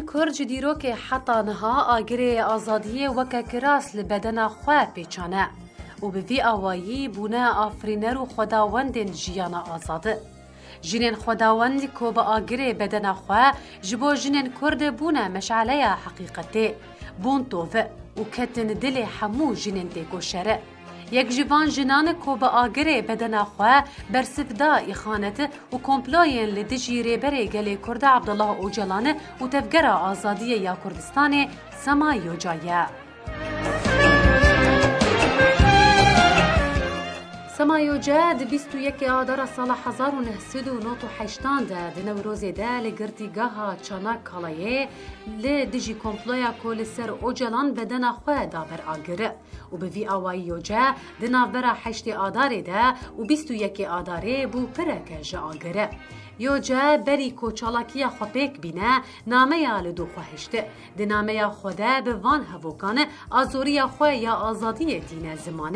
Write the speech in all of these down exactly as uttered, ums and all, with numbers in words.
Kurd ji dîrokê heta niha agirê azadiyê weke kiras li bedena xwe pêçane û bi vî awayî bûne afirîner û xwedawendên jiyana azad. Jinên xwedawend ku bi agirê bedena xwe ji bo jinên Kurd bûne meşaleya heqîqetê, bûn tov û ketin dilê hemû jinên têkoşer. Yek ji van jinan ku bi agirê bedena xwe bersiv da îxanet û komployên li dijî Rêberê Gelê Kurd Abdullah Ocalan û Tevgera Azadiyê ya Kurdistanê Sema Yoca ye. Sema Yoce di bîst û yekê Adara sala hezar û neh sed û nod û heştan de di Newrozê de li girtîgeha Çanakkalayê li dijî komploya ku li ser Ocalan bedena xwe da ber agir û bi vî awayî Yoce di navbera heştê Adarê de û bîst û yekê Adarê bû pireke ji agir. Yoce berî ku çalakiya xwe pêk bîne, nameya li dû xwe hişt. Di nameya xwe de bi van hevokan azoriya xwe ya azadiyê tîne ziman.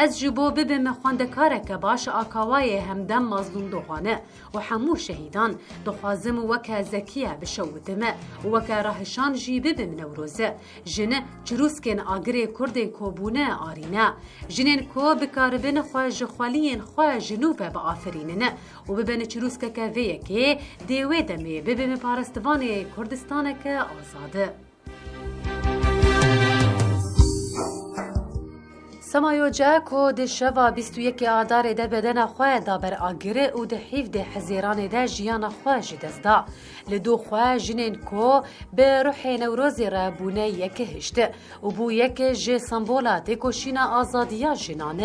Ez ji bo bibim xwendekareke baş a Kawayê Hemdem Mazlûm Doxan û hemû şehîdan, dixwazim weke Zekiye bişewitim û weke Rahişan jî bibim Newroz. Jin çirûskên agirê Kurdên ku bûne arîne. Jinên ku bikaribin xwe ji xweliyên xwe ji nû ve biafirînin û bibin çirûskeke vê yekê, dê wê demê bibin parastvanê Kurdistaneke azad. Sema Yoce ku di şeva bîst û yekê Adarê de bedena xwe da ber agir û di hevdeh Hezêranê de jiyana xwe ji dest da. Li dû xwe jinên ku bi ruhê Newrozê re bûne yek hişt û bû yek ji sembola têkoşîna azadiya jinan.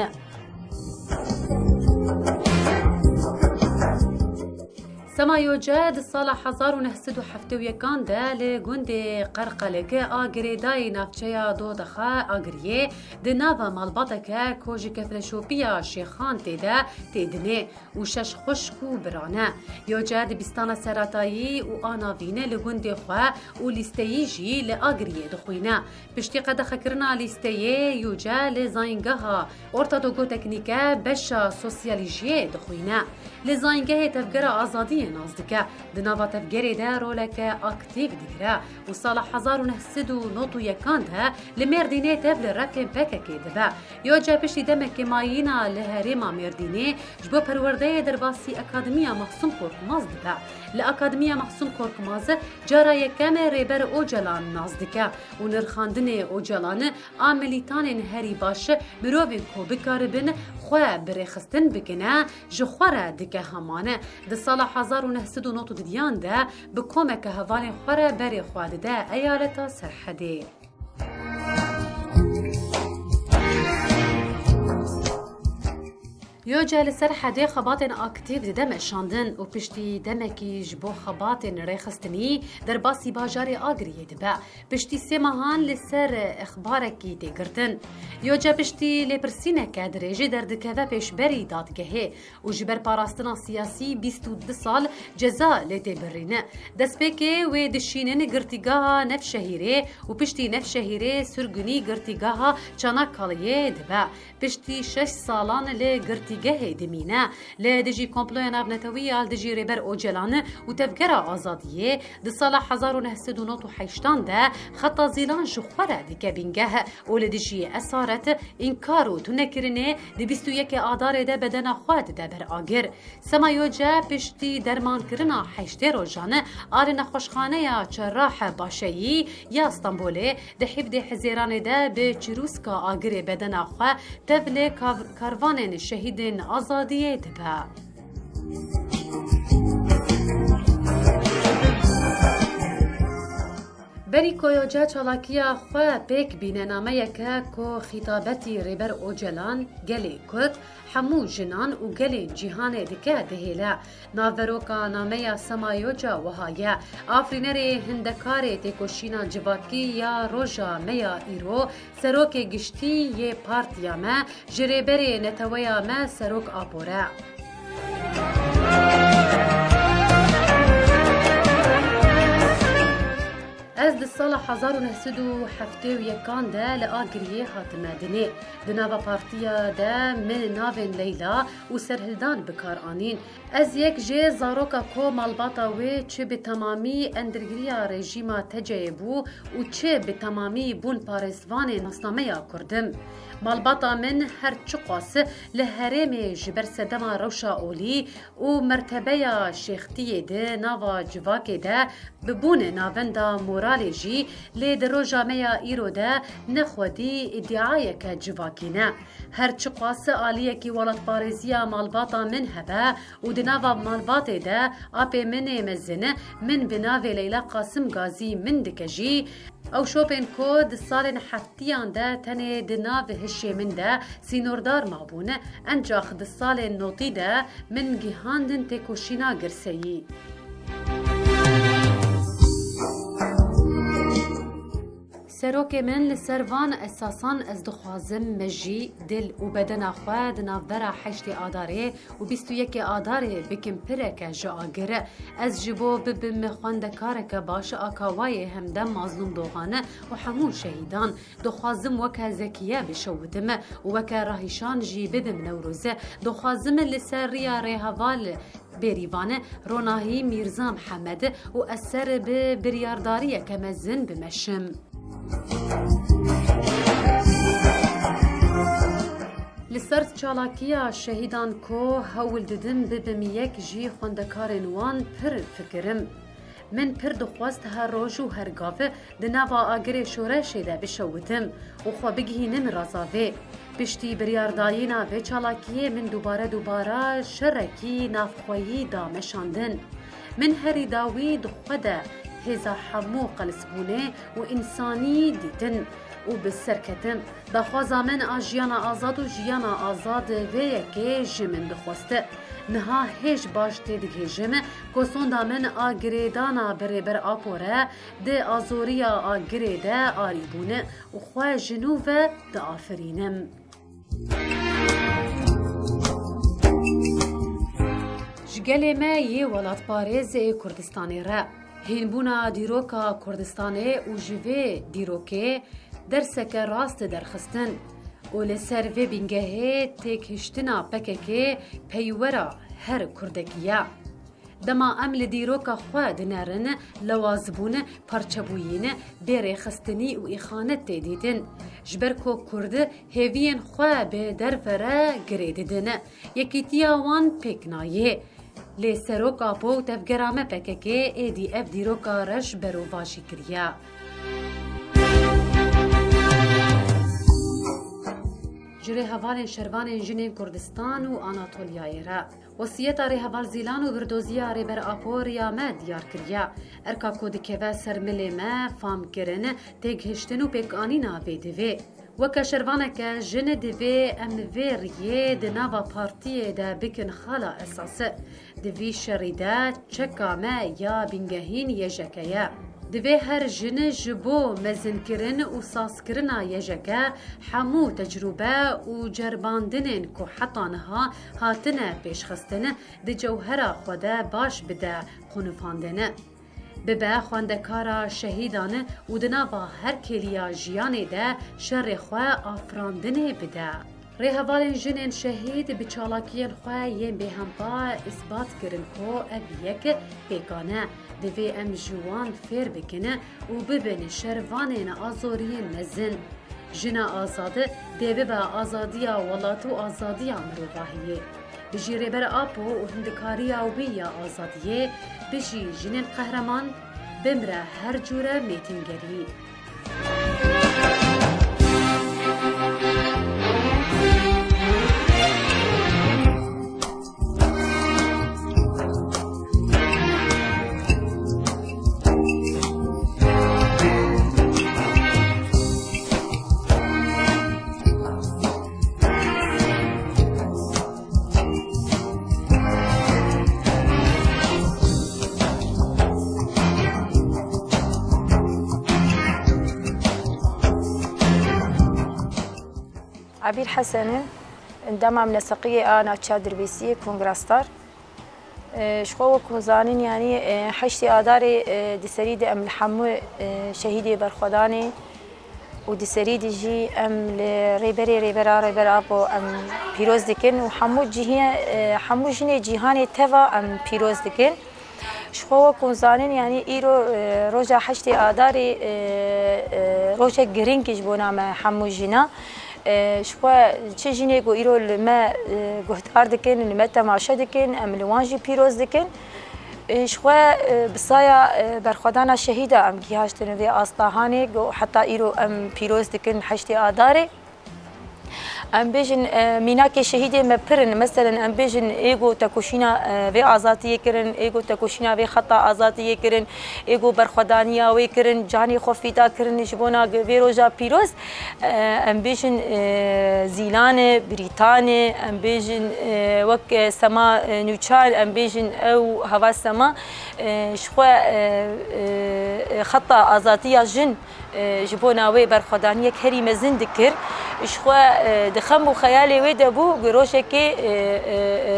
Sema Yoce di sala hezar û neh sed û heftê û yekan de li gundê Qerqelik a girêdayî navçeya Dodaxa Agiriyê di nava malbateke ku ji kefleşopiya şêxan tê de tê dinê û şeş xwişk û bira ne. Yoce dibistana seratayî û a navîn li gundê xwe û lîsteyî jî li Agiriyê dixwîne. Piştî qedexekirina lîsteyê, Yoce li Zayîngeha Orta Dogoteknîke beşa Sosyalîjiyê dixwîne. Li Zayîngehê Tevgera Azadiyê nas dike. Di nava tevgerê de roleke aktîf digire û sala hezar û neh sed û nod û yekan de li Mêrdînê tev li refên P K K dibe. Yoce piştî demekê mayîna li herêma Mêrdînê ji bo perwerdeyê derbasî Akademiya Mahsûm Korkmaz dibe. Li Akademiya Mahsûm Korkmaz cara yekem Rêber Ocalan nas dike û nirxandinê Ocalan a milîtanên herî baş, mirovên ku bikaribin xwe bi rêxistin bigine, ji xwe re dike heman. Di sala hezar û neh sed û nod û duyan de bi komeke hevalên xwe re berê xwe dide eyaleta Serhedê. Yoce li Serhedê xebatên aktîf dide meşandin û piştî demekî ji bo xebatên rêxistinî derbasî bajarê Agiriyê dibe. Piştî sê mehan li ser exbarekî tê girtin. Yoce piştî lêpirsîneke dirêj derdikeve pêşberî dadgehê û ji ber parastina siyasî bîst û du sal ceza lê tê birîn. Destpêkê wê dişînin girtîgeha Nevşehîrê û piştî Nevşehîrê sirgûnî girtîgeha Çanakkaleyê dibe. Piştî şeş salan li girtîgehê dimîne. Li dijî komploya navnetewî ya li dijî Rêber Ocalan û Tevgera Azadiyê di sala hezar û neh sed û nod û heştan de xeta zîlan ji xwe re dike bîngeh û li dijî esaret, înkar û tunekirinê di bîst û yekê Adarê de bedena xwe dide ber agir. Sema Yoce piştî dermankirina heştê rojan a li nexweşxaneya Cerrah Başeyî ya Stenbolê di hevdeh Hezêranê de bi çirûska agirê bedena xwe tev li kav-, karvanên şehîdên azadiyê dibe. Berî ku Yoce çalakiya xwe pêk bîne, nameyeke ku xîtabetî Rêber Ocalan, gelê Kurd, hemû jinan û gelên cîhanê dike dihêle. Navberoka nameya Sema Yoce wiha ye: Afirînerê hindekarê têkoşîna civakî ya roja me ya îro, serokê giştî yê partiya me, ji rêberê neteweya me Serok Apo re. Ez di sala hezar û neh sed û heftê û yekan de li Agiriyê hatime dinê. Di nava partiya de min navên Leyla û Serhildan bi kar anîn. Ez yek jê zaroka ku malbata wê çi bi temamî endirgiriya rejîma T C'yê bû û çi bi temamî bûn parêzvanê nasnameya Kurd im. Malbata min her çiqas li herêmê ji ber sedema rewşa olî û mertebeya şêxtiyê di nava civakê de bi bûn navenda moralê jî, lê di roja me ya îro de ne xwedî îdiayeke civakî ne. Her çiqas aliyekî welatparêziya malbata min hebe û di nava malbatê de apê min ê mezin, min bi navê Leyla Qasim Gazî min dike jî, ew şopên ku di salên heftiyan de tenê di nav hişê min de sînordar mabûn, encax di salên notî de min gihandin têkoşîna girseyî. Serokê min, li ser van esasan ez dixwazim me jî dil û bedena xwe di navbera heştê Adarê û bîst û yekê Adarê bikim pireke ji agir. Ez ji bo bibim xwendekareke baş a Kawayê, Hemdem, Mazlûm Doxan û hemû şehîdan, dixwazim weke Zekiye bişewitim û weke Rahîşan jî bibim Newroz. Dixwazim li ser riya rêheval Bêrîvan, Ronahî Mîrza Mihemed û ez ser bi biryardariyeke mezin bimeşim. Li ser çalakiya şehîdan ku hewl didim bibim yek jî xwendekarên wan pir fikirim. Min pir dixwest her roj û her gav di nava agirê şoreşê de bişewitim û xwe bigihînim razavê. Piştî biryardayîna vê çalakiyê min dubare dubare şerekî navxweyî da meşandin. Min herî dawî di xwe de hêza hemû qelisbûnê û însanî dîtin û bi ser ketim. Daxwaza min a jiyana azad û jiyana azad vê yekê ji min dixwest. Niha hêj baş têdigihêjim ku sonda min a girêdana bi Rêber Apo re di azoriya a girê de arîbûn û xwe ji nû ve diafirînim. Ji gelê me yê welatparêz ê Kurdistanê re. Hînbûna dîroka Kurdistanê û ji vê dîrokê derseke rast derxistin û li ser vê bîngehê têkiştina P K K peywera her Kurdekî ye. Dema em li dîroka xwe dinerin, lewazbûn, parçebûyîn, bêrêxistinî û îxanet tê dîtin. Ji ber ku Kurd hêviyên xwe bi derve re girê didin, yekîtiya wan pêk nayê. Lê Serok Apo û tevgera me P K K êdî ev dîroka reş berovajî kiriye. Ji rêhevalên şervanên jinên Kurdistan û Anatoliyayê re. Wesiyeta rêheval Zîlan û birdoziya Rêber Apo riya me diyar kiriye. Erka ku dikeve ser milê me, famkirin, têgihiştin û pêkanîna vê divê. Weke şervaneke jin divê em vê riyê di nava partiyê de bikin xala esas. Di vî şerî de çeka me ya bingehîn yejeke ye. Divê her jin ji bo mezinkirin û sazkirina yejeke hemû tecrûbe û ceribandinên ku heta niha hatine pêşxistin, di cewhera xwe de baş bide qûnifandin. Bibe xwendekara şehîdan û di nava her kêliya jiyanê de şerê xwe afirandinê bide. Rêhevalên jinên şehîd bi çalakiyên xwe yên bêhempa îsbat kirin ku ev yek pêkan e. Divê em ji wan fêr bikin û bibin şervanên azoriyên mezin. Jina azad dê bibe azadiya welat û azadiya mirovahiyê. Bijî Rêber Apo û hindikariya wî ya azadiyê, bijî jinên qehreman, bimre her cûre mêtingerî. Ebîr Hesen e, endama mineseqiyê a Navça Dirbêsiyê Kongra Star. E, ji xwe wek hûn zanin, yanî, e, heştê Adarê, e, di serî de em li hemû, e, şehîdê berxwedanê û di serî de jî em li rêberê Rêber a Rêber Apo em pîroz dikin û hemû cihê, e, hemû jinê cîhanê teva em pîroz dikin. Ji xwe wek hûn zanin, yanî îro, e, roja heştê Adarê, e, e, rojek girîng e ji bona me hemû jina. E, ji xwe çi jinê ku îro li me, e, guhdar dikin, li me temaşe dikin, em li wan jî pîroz dikin. E, ji xwe, e, bi saya, e, berxwedana şehîda em gihaştin vê asta hanê, ku heta îro em pîroz dikin heştê Adarê. Em bêjin, e, mînakê şehîdê me pir in. Meselen, em bêjin, ê ku tekoşîna, e, vê azadiyê kirin, ê ku tekoşîna vê xeta azadiyê kirin, ê ku berxwedaniya wê kirin, canê xwe fîda kirin ji bona vê roja pîroz. E, em bêjin, e, Zîlan e, Brîtan e, em bêjin, e, wek, e, Sema, e, Nûçar, em bêjin ew Heval Sema, e, ji xwe, e, e, e, xeta azadiya jin, e, ji bona wê berxwedaniyek herî mezin dikir. Ji xwe, e, di xem û xeyalê wê de bû, ku rojekê, e, e,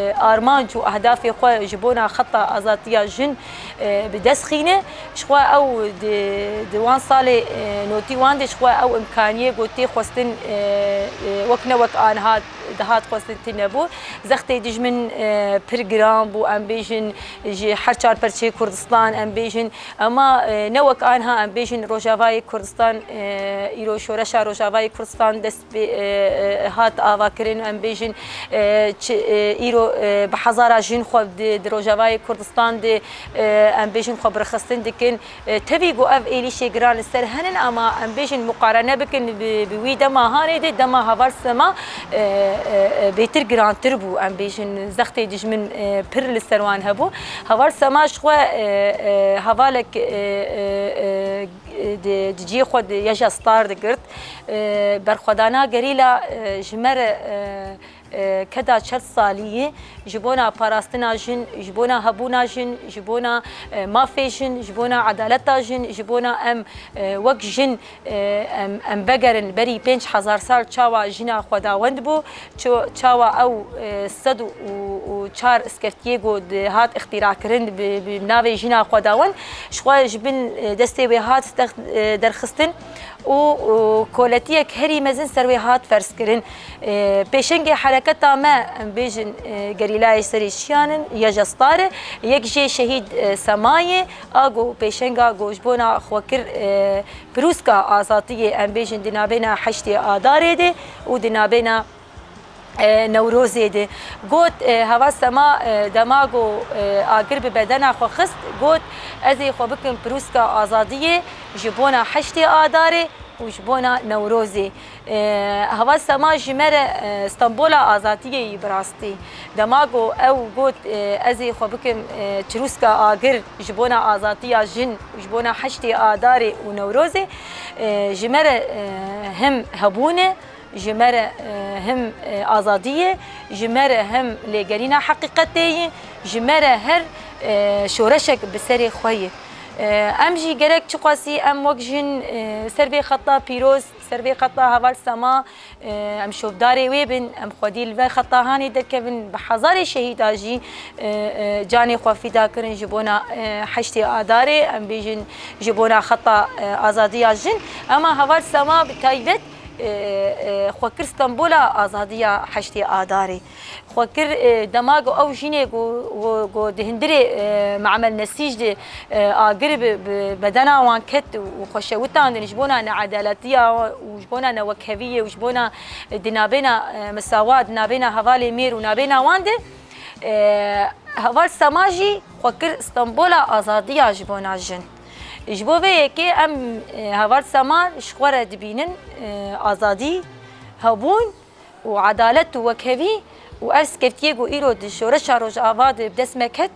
e, armanc û ehdafê xwe ji bona xeta azadiya jin, e, bi dest xîne. Ji xwe ew di, di wan salê, e, notî wan de ji xwe ew imkaniyê ku tê xwestin, e, e, wek ne wek aniha dihat xwestin tune bû. Zextê dijmin, e, pir giran bû, em bêjin ji her çar perçeyê Kurdistan, em bêjin, ema, e, ne wek aniha em bêjin Rojavayê Kurdistan, e, îro şoreşa Rojavayê Kurdistan dest pê, e, e, hat avakirin, em bêjin, e, çi, e, îro, e, bi hezara jin xwe di, di Rojavayê Kurdistan de, e, em bêjin xwe bi rêxistin dikin. E, tevî ku ev êlîşê giran li ser henin, ama em bêjin muqarene bikin bi, bi wî dema hanê de, dema Heval Sema, e, e, e, bêtir girantir bû. Em bêjin zextê dijmin, e, pir li ser wan hebû. Heval Sema ji xwe, e, e, hevalek, e, e, e, di, di cihê xwe di yeja star digirt. E, berxwedana gerîla, e, ji me re, e, e, keda çel salî ye, ji bona parastina jin, ji bona hebûna jin, ji bona, e, mafê jin, ji bona edaleta jin, ji bona em, e, wek jin, e, em, em vegerin berî pênc hezar sal çawa jina xwedawend bû, ço-, çawa ew, e, sed û çar skeftiyê ku dihat îxtîrakirin bi, bi navê jina xwedawend, ji xwe ji bin, e, destê wê hat text-, e, derxistin. û, û koletiyek herî mezin ser wê hat ferzkirin. E, pêşengê hereketa me, em bêjin, e, gerîlayê serê çiyan in, Yeja Star e, yek jê şehîd, e, Sema ye, a ku pêşenga ku ji bona xwe kir, e, pirûska azadiyê, em bêjin di navbêna heştê Adarê de û di navbêna e, Newrozê de. Got, e, Heval Sema, e, dema ku, e, agir bi bedena xwe xist, got, ez ê xwe bikim pirûska azadiyê ji bona heştê Adarê û ji bona Newrozê. E, Heval Sema ji me re, e, Stenbola Azadiyê yî bi rastî. Dema ku ew got, e, ez ê xwe bikim, e, çirûska agir ji bona azadiya jin, ji bona heştê Adarê û Newrozê, e, ji me re, e, him hebûn e, ji me re, e, him, e, azadî ye, ji me re him lêgerîna heqîqetê ye, ji me re her, e, şoreşek bi serê xwe ye. E, em jî gerek çiqasî em wek jin, e, ser vê xeta pîroz, ser vê xeta Heval Sema, e, em şovdarê wê bin, em xwedî li vê xeta hanê derkevin, bi hezarê şehîda jî, e, e, canê xwe fîda kirin ji bona, e, heştê Adarê, em bêjin ji bona xeta, e, azadiya jin. Ema Heval Sema bi taybet, e, e, xwe kir Stenbola azadiya heştê Adarê. Xwe kir, e, dema ku ew jinê ku, ku, ku di hundirê, e, Me'mel Nesîj de, e, agir bi, bi bedena wan ket û xwe şewitandin ji bona needaletiya û ji bona newekheviyê û ji bona, e, di navbêna, e, misawa, di navbêna hevalê mêr û navbêna wan de, e, Heval Sema jî xwe kir Stenbola azadiya ji bona jin. Ji bo vê yekê em, e, Heval Sema ji xwe re dibînin, e, azadî, hebûn û edalet û wekhevî û ev skeftiyê ku îro di şoreşa Rojava de bi dest me ket,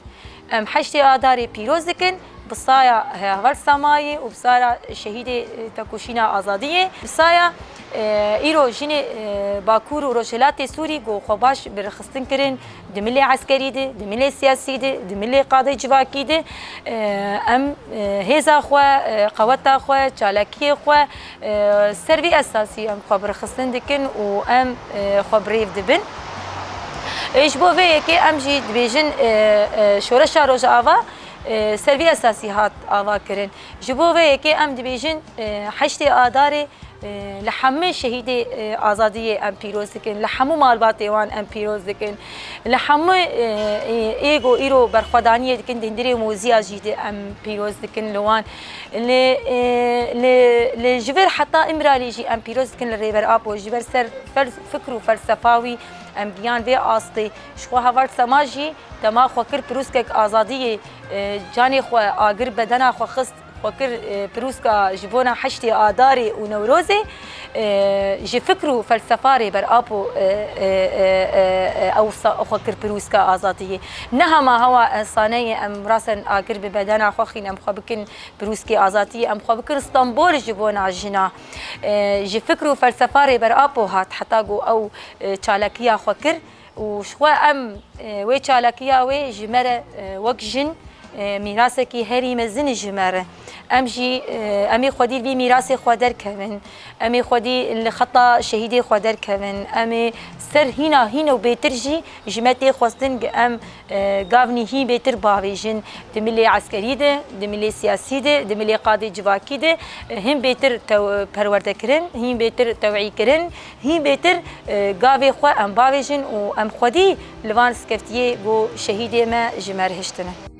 em heştê Adarê pîroz dikin, bi saya Heval Semayê û bi saya şehîdê, e, tekoşîna azadiyê, bi saya, e, îro jinê, e, Bakur û Rojhilatê Sûrî ku xwe baş bi rêxistin kirin, di milê eskerî de, di milê siyasî de, di milê qadê civakî de, e, em, e, hêza xwe, e, qeweta xwe, çalakiyê xwe, e, ser vî esasî em xwe bi rêxistin dikin û em, e, xwe bi rêv dibin. E, ji bo vê yekê em jî dibêjin, e, e, şoreşa Rojava, e, ser vî esasî hat ava kirin. Ji bo vê yekê em dibêjin, e, heştê Adarê, e, li hemû şehîdê, e, azadiyê em pîroz dikin, li hemû malbatê wan em pîroz dikin, li hemû, e, e, ê ku îro berxwedaniyê dikin, di hundirê Moziya jî de em pîroz dikin li wan. Li, e, li, li ji vir heta Îmralî jî em pîroz dikin li Rêber Apo, ji ber ser fel-, fikr û felsefa wî em giyan vê astê. Ji xwe heval Sema jî dema xwe kir pirûskek azadiyê, e, canê xwe agir bedena xwe xist, xwe kir, e, pirûska ji bona heştê Adarê û Newrozê, e, ji fikr û felsefa Rêber Apo, e, e, e, e, e, ew sa-, xwe kir pirûska azadiyê. Ne hema hewa ensaneyê em rasen agir bi bedena xwe xîn em xwe bikin pirûskê azadiyê, em xwe bikin Stenbol ji bona jina. E, ji fikr û felsefa Rêber Apo hat heta ku ew, e, çalakiya xwe kir. Û ji xwe em, e, wê çalakiya wê ji me re, e, wek jin, e, mîrasekî herî mezin ji me re. Em jî, e, em ê xwedî li vî mîrasê xwe derkevin. Em ê xwedî li xeta şehîdê xwe derkevin. Em ê ser hîna hîn û bêtir jî ji me tê xwestin ku em, e, gavnî hîn bêtir bavêjin. Di milê eskerî de, di milê siyasî de, di milê qadê civakî de, e, hîn bêtir tew-, perwerde kirin, hîn bêtir tewî kirin. Hîn bêtir, e, gavê xwe em bavêjin û em xwedî li van skeftiyê ku şehîdê me ji me re hiştine.